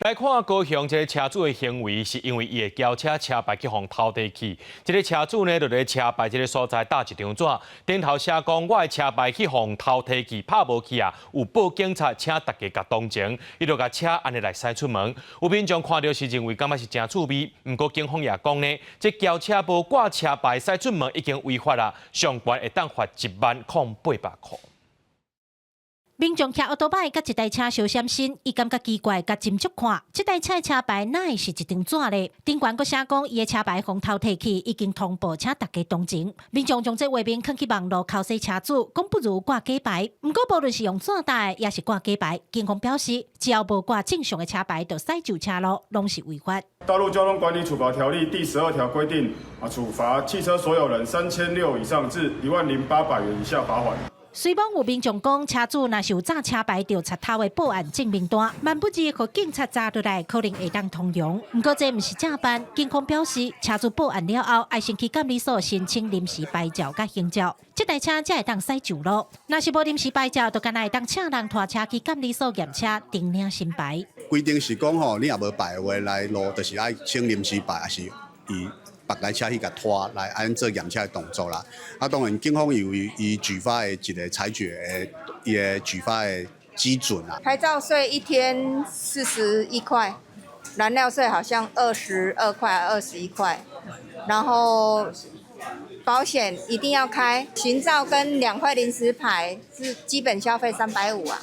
來看高雄這个車主的行為，是因為伊的轎車車牌去予偷提去。這个車主呢，就佇車牌這个所在貼一張紙，頂頭寫講我的車牌去予偷提去，拍無去啊，有報警察請大家共同情，伊就共車按呢來駛出門。有民眾看著是認為感覺是誠趣味，毋過警方也講呢，這轎車無掛車牌駛出門已經違法啦，上懸會當罰10萬零800箍。民眾騎歐多擺佮一台車相閃身，伊感覺奇怪，共斟酌看，這台車的車牌哪會是一張紙咧？頂懸閣寫講，伊的車牌予偷提去，已經通報請大家同情。民眾將這畫面囥去網路剾洗車主，講不如掛假牌。毋過無論是用紙貼的，抑是掛假牌，警方表示，只要無掛正常的車牌，就駛上車路，攏是違法。道路交通管理處罰條例第12條規定，啊，處罰汽車所有人3600以上至10,800元以下罰款。雖罔有民眾講，車主若是有詐車牌著賊偷的報案證明單，萬不日予警察查落來，可能會當通融。毋過這毋是詐辦，警方表示，車主報案了後，愛先去監理所申請臨時牌照佮行照，這台車才會當駛上路。若是無臨時牌照，就干焦會當請人拖車去監理所驗車，重領新牌。規定是講吼，你若無牌的話來路，就是愛請臨時牌，抑是以別台車去共拖來按做驗車的動作啦。啊，當然警方有伊舉發的一個裁決的，伊的舉發的基準啊。牌照稅一天41塊，燃料稅好像22塊、21塊，然後保險一定要開，行照跟兩塊臨時牌是基本消費350啊。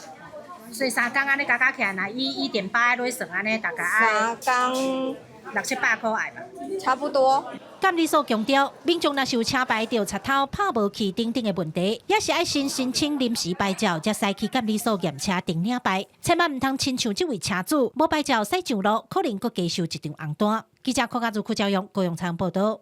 所以三工按呢加加起來，若以1.8來算按呢，大概愛三工六七百箍愛吧。差不多。監理所強調，民眾若是有車牌著賊偷拍無去等等的問題，也是愛先申請臨時牌照，才駛去監理所驗車重領牌。千萬毋通親像這位車主，無牌照駛上路，可能閣加收一張紅單。記者柯家如、柯教勇、高永昌報道。